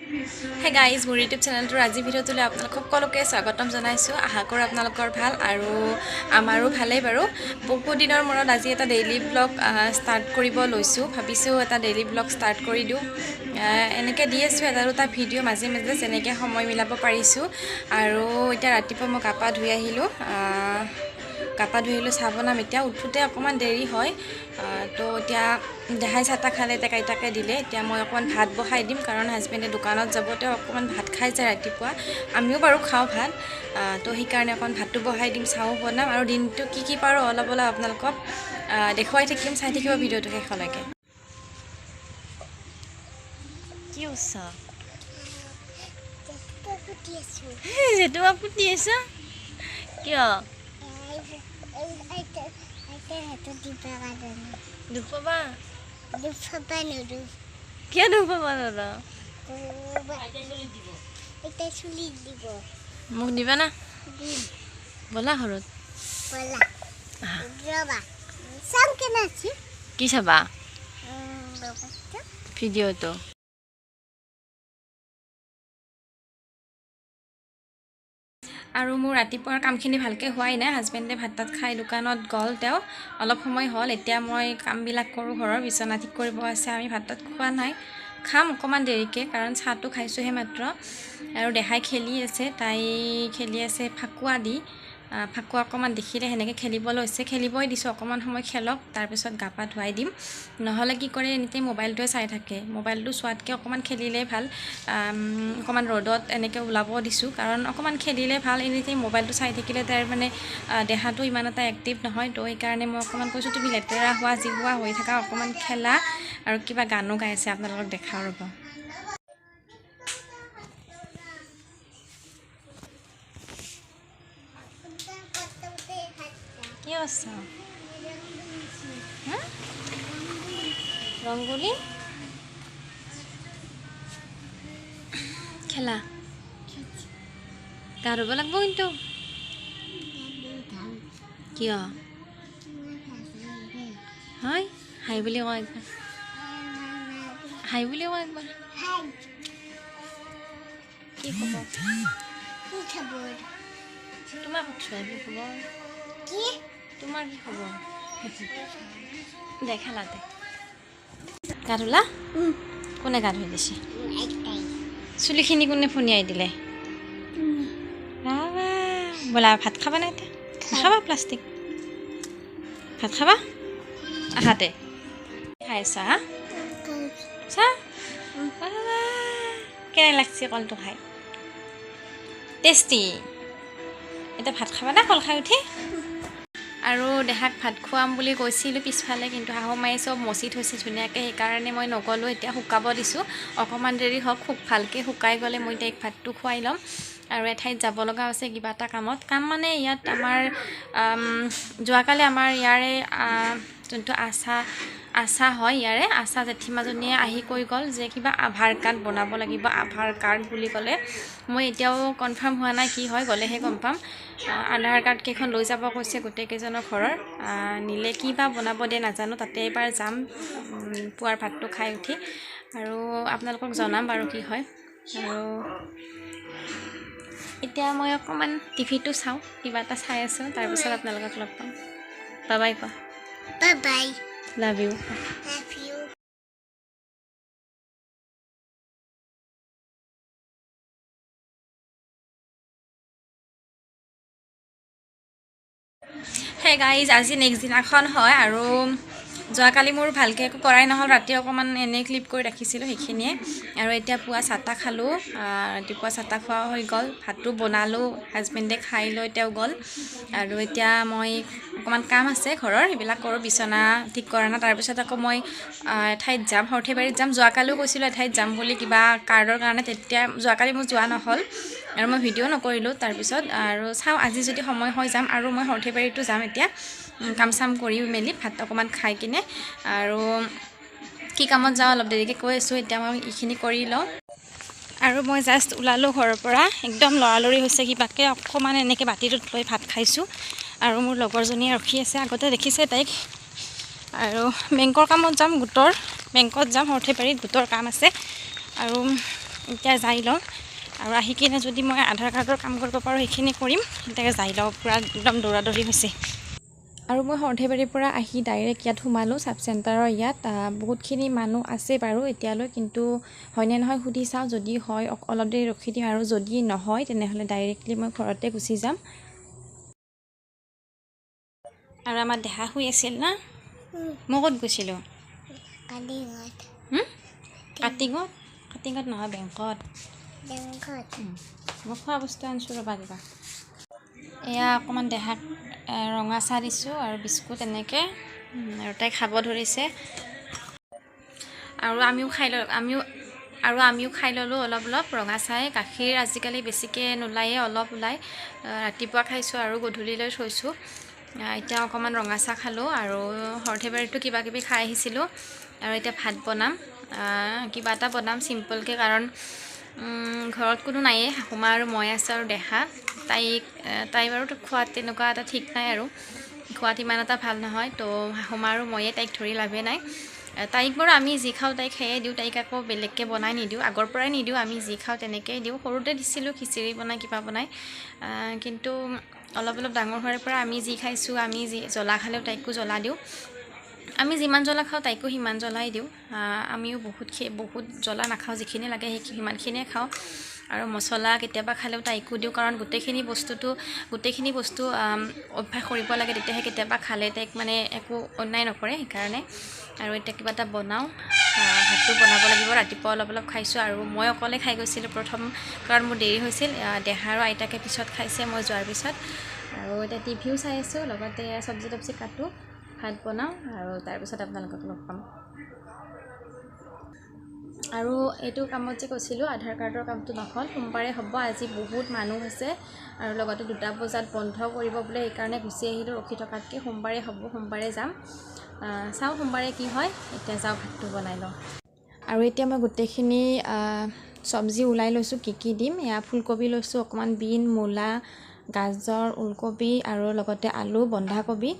Hey guys, মোৰ YouTube চেনেলটোৰ আজি ভিডিঅ'টোলৈ আপোনালোক সকলোকে স্বাগতম জনাইছোঁ। আশা কৰোঁ আপোনালোকৰ ভাল আৰু আমাৰো ভালেই বাৰু। বহুত দিনৰ মূৰত আজি এটা ডেইলি ব্লগ ষ্টাৰ্ট কৰিব লৈছোঁ। ভাবিছোঁ এটা ডেইলি ব্লগ ষ্টাৰ্ট কৰি দিওঁ। এনেকৈ দি আছোঁ এটা দুটা ভিডিঅ' মাজে মাজে, যেনেকৈ সময় মিলাব পাৰিছোঁ। আৰু এতিয়া ৰাতিপুৱা মই গা পা ধুই আহিলোঁ, গা পা ধুই আহিলোঁ, চাহ বনাম। এতিয়া উঠোঁতে অকণমান দেৰি হয়। তো এতিয়া দেহাই চাহ তাহ খালে, এতিয়া আইতাকে দিলে। এতিয়া মই অকণমান ভাত বহাই দিম, কাৰণ হাজবেণ্ডে দোকানত যাব, তেওঁ অকণমান ভাত খাই যায় ৰাতিপুৱা। আমিও বাৰু খাওঁ ভাত। তো সেইকাৰণে অকণমান ভাতটো বহাই দিম, চাহো বনাম আৰু দিনটো কি কি পাৰোঁ অলপ অলপ আপোনালোকক দেখুৱাই থাকিম। চাই থাকিব ভিডিঅ'টো শেষলৈকে। কি কৰিছ? জেতুকা পুতি আছ কিয়? দুখ পাবা? কিয় দুখ পাবা দাদা? মোক দিবা না? ব'লা ঘৰত। কি চাবা ভিডিঅ'টো? আৰু মোৰ ৰাতিপুৱাৰ কামখিনি ভালকৈ হোৱাই নাই। হাজবেণ্ডে ভাত তাত খাই দোকানত গ'ল, তেওঁ অলপ সময় হ'ল। এতিয়া মই কামবিলাক কৰোঁ, ঘৰৰ বিচনা ঠিক কৰিব আছে। আমি ভাত তাত খোৱা নাই, খাম অকণমান দেৰিকৈ, কাৰণ চাহটো খাইছোঁহে মাত্ৰ। আৰু দেহাই খেলি আছে, তাই খেলি আছে ফাকুৱা দি। ফাকুৱা অকণমান দেখিলে সেনেকৈ খেলিব লৈছে, খেলিবই দিছোঁ, অকণমান সময় খেলক, তাৰপিছত গা পা ধুৱাই দিম। নহ'লে কি কৰে, এনিটাইম মোবাইলটোৱে চাই থাকে। মোবাইলটো চোৱাতকৈ অকণমান খেলিলে ভাল। অকণমান ৰ'দত এনেকৈ ওলাব দিছোঁ, কাৰণ অকণমান খেলিলে ভাল। এনিটাইম মোবাইলটো চাই থাকিলে তাইৰ মানে দেহাটো ইমান এটা এক্টিভ নহয়। তো সেইকাৰণে মই অকণমান কৈছোঁ, তুমি লেতেৰা হোৱা যি হোৱা হৈ থাকা, অকণমান খেলা। আৰু কিবা গানো গাই আছে, আপোনালোকক দেখাওঁ ৰ'ব। কি আছ? ৰংগোলী খেলা? গা ধুব লাগিব কিন্তু। কিয়? হয়, হাই বুলি কওঁ একবাৰ, হাই বুলি কওঁ একবাৰ। কি খবৰ? তোমাক সুধছো, কি খবৰ? তোমাৰ কি খবৰ? দে খেলা দে। গা ধুলা? কোনে গা ধুই দিছে? চুলিখিনি কোনে ফণিয়াই দিলে? বোলা ভাত খাবা নাই এতিয়া? নাখাবা প্লাষ্টিক ভাত খাবা? আহাতে খাই আছা? চাহ কেনে লাগছে কলটো খাই? টেষ্টি। এতিয়া ভাত খাবা না কল খাই উঠি? আৰু দেহাক ভাত খুৱাম বুলি কৈছিলোঁ পিছফালে, কিন্তু শাহু মায়ে চব মচি থৈছে ধুনীয়াকৈ, সেইকাৰণে মই নগ'লোঁ। এতিয়া শুকাব দিছোঁ, অকণমান দেৰি হওক, খুব ভালকৈ শুকাই গ'লে মই তাইক ভাতটো খুৱাই ল'ম। আৰু এঠাইত যাব লগা আছে কিবা এটা কামত। কাম মানে ইয়াত আমাৰ যোৱাকালি আমাৰ ইয়াৰে যোনটো আশা আশা হয়, ইয়াৰে আশা জেঠীমাজনীয়ে আহি কৈ গ'ল যে কিবা আধাৰ কাৰ্ড বনাব লাগিব। আধাৰ কাৰ্ড বুলি ক'লে মই এতিয়াও কনফাৰ্ম হোৱা নাই, কি হয় গ'লেহে গম পাম। আধাৰ কাৰ্ড কেইখন লৈ যাব কৈছে গোটেইকেইজনৰ ঘৰৰ। নিলে কি বা বনাব দিয়ে নাজানো। তাতে এবাৰ যাম পুৱাৰ ভাতটো খাই উঠি, আৰু আপোনালোকক জনাম বাৰু কি হয়। আৰু এতিয়া মই অকণমান টিভিটো চাওঁ, কিবা এটা চাই আছোঁ, তাৰপিছত আপোনালোকক লগ পাম। বাই কোৱা। Bye bye. Love you. Love you. Hey guys, আজি নেক্সট দিনাখন হয়। আৰু যোৱাকালি মোৰ ভালকৈ একো কৰাই নহ'ল, ৰাতি অকণমান এনেই ক্লিপ কৰি ৰাখিছিলোঁ সেইখিনিয়ে। আৰু এতিয়া পুৱা চাহ তাহ খালোঁ, ৰাতিপুৱা চাহ তাহ খোৱা হৈ গ'ল, ভাতো বনালোঁ, হাজবেণ্ডে খাই লৈ তেওঁ গ'ল। আৰু এতিয়া মই অকণমান কাম আছে ঘৰৰ, সেইবিলাক কৰোঁ, বিচনা ঠিক কৰা নাই। তাৰপিছত আকৌ মই এঠাইত যাম, সৰ্থেবাৰীত যাম। যোৱাকালিও কৈছিলোঁ এঠাইত যাম বুলি কিবা কাৰ্ডৰ কাৰণে, তেতিয়া যোৱাকালি মোৰ যোৱা নহ'ল আৰু মই ভিডিঅ' নকৰিলোঁ। তাৰপিছত আৰু চাওঁ আজি যদি সময় হৈ যাম। আৰু মই সৰ্থেবাৰীতো যাম এতিয়া, কাম চাম কৰি মেলি ভাত অকণমান খাই কিনে। আৰু কি কামত যাওঁ অলপ দেৰিকৈ কৈ আছোঁ, এতিয়া মই এইখিনি কৰি লওঁ। আৰু মই জাষ্ট ওলালোঁ ঘৰৰ পৰা, একদম লৰালৰি হৈছে কিবাকৈ, অকণমান এনেকৈ বাতিটোত লৈ ভাত খাইছোঁ। আৰু মোৰ লগৰজনীয়ে ৰখি আছে, আগতে দেখিছে তাইক। আৰু বেংকৰ কামত যাম, গোটৰ বেংকত যাম, সৰ্থেবাৰীত গোটৰ কাম আছে। আৰু এতিয়া যাই লওঁ আৰু আহি কিনে যদি মই আধাৰ কাৰ্ডৰ কাম কৰিব পাৰোঁ সেইখিনি কৰিম। এতিয়া যাই লওঁ, পূৰা একদম দৌৰা দৌৰি হৈছে। আৰু মই সৰ্থেবাৰীৰ পৰা আহি ডাইৰেক্ট ইয়াত সোমালোঁ, চাব চেণ্টাৰৰ ইয়াত। বহুতখিনি মানুহ আছে বাৰু এতিয়ালৈ, কিন্তু হয়নে নহয় সুধি চাওঁ। যদি হয় অলপ দেৰি ৰখি দিম, আৰু যদি নহয় তেনেহ'লে ডাইৰেক্টলি মই ঘৰতে গুচি যাম। আৰু আমাৰ দেহা শুই আছিল না? মই ক'ত গৈছিলোঁ? কাটিঙত? কাটিঙত নহয়, বেংকত। মই খোৱা বস্তু আনিছোঁ ৰ'বা কিবা। এয়া অকণমান দেহাক ৰঙা চাহ দিছোঁ আৰু বিস্কুট এনেকৈ, আৰু তাই খাব ধৰিছে। আৰু আমিও খাই ল'লোঁ অলপ অলপ ৰঙা চাহ। গাখীৰ আজিকালি বেছিকৈ নোলায়ে, অলপ ওলায়। ৰাতিপুৱা খাইছোঁ আৰু গধূলিলৈ থৈছোঁ। এতিয়া অকণমান ৰঙা চাহ খালোঁ আৰু সৰ্থেবাৰীতো কিবা কিবি খাই আহিছিলোঁ। আৰু এতিয়া ভাত বনাম, কিবা এটা বনাম চিম্পলকৈ, কাৰণ ঘৰত কোনো নায়েই, শাহুমা আৰু মই আছোঁ আৰু দেহা। তাই বাৰু খোৱাত তেনেকুৱা এটা ঠিক নাই আৰু খোৱাত ইমান এটা ভাল নহয়, তো শাহুমা আৰু ময়ে তাইক ধৰি লাভেই নাই। তাইক বাৰু আমি যি খাওঁ তাইক সেয়ে দিওঁ, তাইক আকৌ বেলেগকৈ বনাই নিদিওঁ, আগৰ পৰাই নিদিওঁ, আমি যি খাওঁ তেনেকৈয়ে দিওঁ। সৰুতে দিছিলোঁ খিচিৰি বনাই কিবা বনাই, কিন্তু অলপ অলপ ডাঙৰ হোৱাৰ পৰা আমি যি খাইছোঁ, আমি যি জ্বলা খালেও তাইকো জ্বলা দিওঁ, আমি যিমান জ্বলা খাওঁ তাইকো সিমান জ্বলাই দিওঁ। আমিও বহুত জ্বলা নাখাওঁ, যিখিনি লাগে সেই সিমানখিনিয়ে খাওঁ। আৰু মছলা কেতিয়াবা খালেও তাইকো দিওঁ, কাৰণ গোটেইখিনি বস্তু অভ্যাস কৰিব লাগে, তেতিয়াহে কেতিয়াবা খালে তাইক মানে একো অন্যায় নকৰে, সেইকাৰণে। আৰু এতিয়া কিবা এটা বনাওঁ, ভাতটো বনাব লাগিব। ৰাতিপুৱা অলপ অলপ খাইছোঁ আৰু মই অকলে খাই গৈছিলোঁ প্ৰথম, কাৰণ মোৰ দেৰি হৈছিল। দেহা আৰু আইতাকে পিছত খাইছে মই যোৱাৰ পিছত। আৰু এতিয়া টিভিও চাই আছোঁ, লগতে চব্জি তব্জি কাটোঁ, ভাত বনাওঁ আৰু তাৰপিছত আপোনালোকক লগ পাম। আৰু এইটো কামত যে কৈছিলোঁ আধাৰ কাৰ্ডৰ কামটো নহ'ল, সোমবাৰে হ'ব। আজি বহুত মানুহ আছে আৰু লগতে 2টা বজাত বন্ধ কৰিব বোলে, সেইকাৰণে গুচি আহিলোঁ ৰখি থকাতকৈ। সোমবাৰে হ'ব, সোমবাৰে যাম, চাওঁ সোমবাৰে কি হয়। এতিয়া যাওঁ ভাতটো বনাই লওঁ। আৰু এতিয়া মই গোটেইখিনি চব্জি ওলাই লৈছোঁ, কি কি দিম। এয়া ফুলকবি লৈছোঁ, অকণমান বিন, মূলা, গাজৰ, ওলকবি আৰু লগতে আলু, বন্ধাকবি।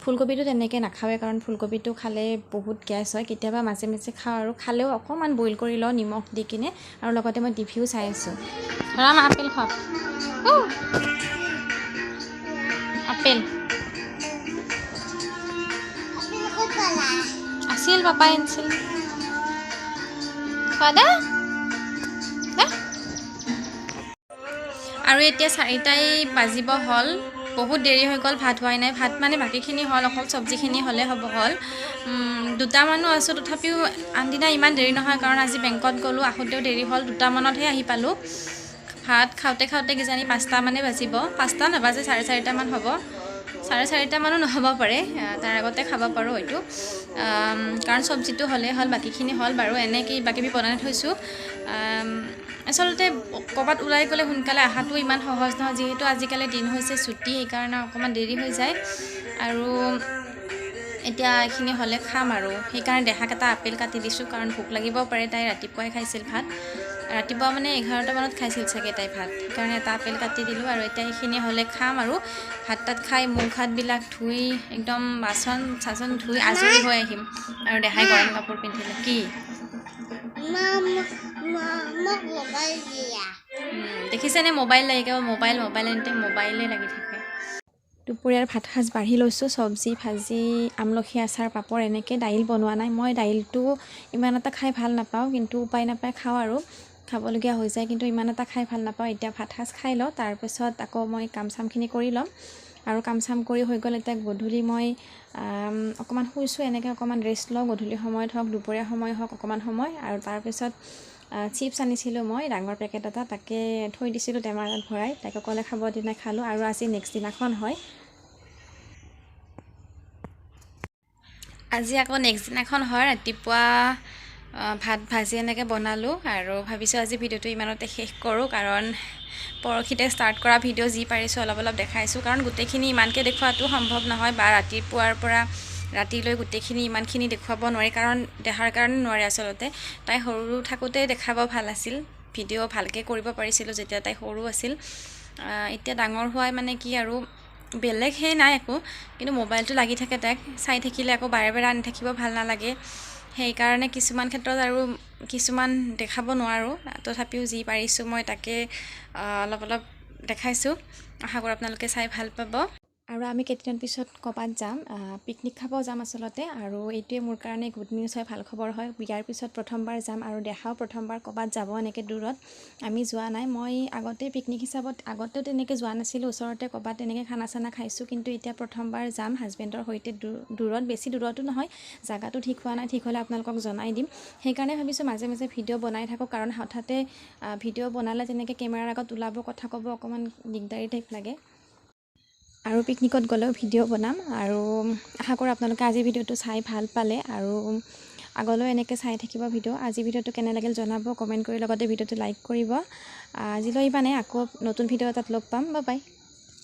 ফুলকবিটো তেনেকৈ নাখাওঁৱে, কাৰণ ফুলকবিটো খালে বহুত গেছ হয়। কেতিয়াবা মাজে মাজে খাওঁ আৰু খালেও অকণমান বইল কৰি লওঁ নিমখ দি কিনে। আৰু লগতে মই টিভিও চাই আছোঁ। ৰাম আপেল খাওক, আপেল আছিল পাপাই আনিছিল, খোৱা দে। আৰু এতিয়া 4টাই বাজিব হ'ল, বহুত দেৰি হৈ গ'ল, ভাত হোৱাই নাই। ভাত মানে বাকীখিনি হ'ল, অকল চব্জিখিনি হ'লে হ'ব হ'ল। 2টা মানুহ আছোঁ, তথাপিও আনদিনা ইমান দেৰি নহয়, কাৰণ আজি বেংকত গ'লোঁ, আহোঁতেও দেৰি হ'ল, 2টামানতহে আহি পালোঁ। ভাত খাওঁতে খাওঁতে কিজানি 5টামানেই বাজিব, 5টা নাবাজে, 4:30মান হ'ব, 4:30মানো নহ'ব পাৰে, তাৰ আগতে খাব পাৰোঁ হয়তো, কাৰণ চব্জিটো হ'লেই হ'ল, বাকীখিনি হ'ল বাৰু। এনেই কিবা কিবি বনাই থৈছোঁ। আচলতে ক'ৰবাত ওলাই গ'লে সোনকালে অহাটো ইমান সহজ নহয়, যিহেতু আজিকালি দিন হৈছে ছুটি, সেইকাৰণে অকণমান দেৰি হৈ যায়। আৰু এতিয়া এইখিনি হ'লে খাম আৰু, সেইকাৰণে দেহাক এটা আপেল কাটি দিছোঁ, কাৰণ ভোক লাগিব পাৰে। তাই ৰাতিপুৱাই খাইছিল ভাত, ৰাতিপুৱা মানে 11টামানত খাইছিল চাগে তাই ভাত, সেইকাৰণে এটা আপেল কাটি দিলোঁ। আৰু এতিয়া এইখিনি হ'লে খাম আৰু ভাত তাত খাই মুখ হাতবিলাক ধুই একদম বাচন চাচন ধুই আজৰি হৈ আহিম। আৰু দেহাই গৰম কাপোৰ পিন্ধিলে কি দেখিছেনে, মোবাইল লাগে, মোবাইল মোবাইল এনিটাইম মোবাইলে লাগি থাকে। দুপৰীয়াৰ ভাত সাজ বাঢ়ি লৈছোঁ, চব্জি ভাজি, আমলখি আচাৰ, পাপৰ, এনেকৈ। দাইল বনোৱা নাই মই, দাইলটো ইমান এটা খাই ভাল নাপাওঁ, কিন্তু উপায় নাপায় খাওঁ আৰু, খাবলগীয়া হৈ যায়, কিন্তু ইমান এটা খাই ভাল নাপাওঁ। এতিয়া ভাত সাজ খাই লওঁ, তাৰপিছত আকৌ মই কাম চামখিনি কৰি ল'ম। আৰু কাম চাম কৰি হৈ গ'ল। এতিয়া গধূলি মই অকণমান শুইছোঁ, এনেকৈ অকণমান ৰেষ্ট লওঁ, গধূলি সময়ত হওক দুপৰীয়া সময় হওক অকণমান সময়। আৰু তাৰপিছত চিপছ আনিছিলোঁ মই ডাঙৰ পেকেট এটা, তাকে থৈ দিছিলোঁ টেমা এটাত ভৰাই, তাইক অকলে খাব দিনা খালোঁ। আৰু আজি নেক্সট দিনাখন হয়, আজি আকৌ নেক্সট দিনাখন হয়। ৰাতিপুৱা ভাত ভাজি এনেকৈ বনালোঁ আৰু ভাবিছোঁ আজি ভিডিঅ'টো ইমানতে শেষ কৰোঁ, কাৰণ পৰহিতে ষ্টাৰ্ট কৰা ভিডিঅ' যি পাৰিছোঁ অলপ অলপ দেখাইছোঁ, কাৰণ গোটেইখিনি ইমানকৈ দেখুৱাটো সম্ভৱ নহয়, বা ৰাতিপুৱাৰ পৰা ৰাতিলৈ গোটেইখিনি ইমানখিনি দেখুৱাব নোৱাৰি, কাৰণ দেহাৰ কাৰণে নোৱাৰে। আচলতে তাই সৰু থাকোঁতে দেখাব ভাল আছিল, ভিডিঅ' ভালকৈ কৰিব পাৰিছিলোঁ যেতিয়া তাই সৰু আছিল। এতিয়া ডাঙৰ হোৱাই মানে কি আৰু বেলেগ সেই নাই একো, কিন্তু মোবাইলটো লাগি থাকে, তাইক চাই থাকিলে আকৌ বাৰে বাৰে আনি থাকিব ভাল নালাগে। সেইকাৰণে কিছুমান ক্ষেত্ৰত আৰু কিছুমান দেখাব নোৱাৰোঁ। তথাপিও যি পাৰিছোঁ মই তাকে অলপ অলপ দেখাইছোঁ। আশা কৰোঁ আপোনালোকে চাই ভাল পাব। আৰু আমি কেইদিনমান পিছত ক'ৰবাত যাম, পিকনিক খাব যাম আচলতে। আৰু এইটোৱে মোৰ কাৰণে গুড নিউজ হয়, ভাল খবৰ হয়। বিয়াৰ পিছত প্ৰথমবাৰ যাম আৰু দেহাও প্ৰথমবাৰ ক'ৰবাত যাব এনেকৈ দূৰত। আমি যোৱা নাই, মই আগতে পিকনিক হিচাপত আগতেও তেনেকৈ যোৱা নাছিলোঁ, ওচৰতে ক'ৰবাত তেনেকৈ খানা চানা খাইছোঁ। কিন্তু এতিয়া প্ৰথমবাৰ যাম হাজবেণ্ডৰ সৈতে দূৰত, বেছি দূৰতো নহয়, জাগাটো ঠিক হোৱা নাই, ঠিক হ'লে আপোনালোকক জনাই দিম। সেইকাৰণে ভাবিছোঁ মাজে মাজে ভিডিঅ' বনাই থাকোঁ, কাৰণ হঠাতে ভিডিঅ' বনালে তেনেকৈ কেমেৰাৰ আগত ওলাব, কথা ক'ব অকণমান দিগদাৰী টাইপ লাগে। আৰু পিকনিকত গ'লেও ভিডিঅ' বনাম। আৰু আশা কৰোঁ আপোনালোকে আজিৰ ভিডিঅ'টো চাই ভাল পালে আৰু আগলৈও এনেকৈ চাই থাকিব ভিডিঅ'। আজিৰ ভিডিঅ'টো কেনে লাগিল জনাব কমেণ্ট কৰি, লগতে ভিডিঅ'টো লাইক কৰিব। আজিলৈ ইমানে, আকৌ নতুন ভিডিঅ' এটাত লগ পাম। Bye bye.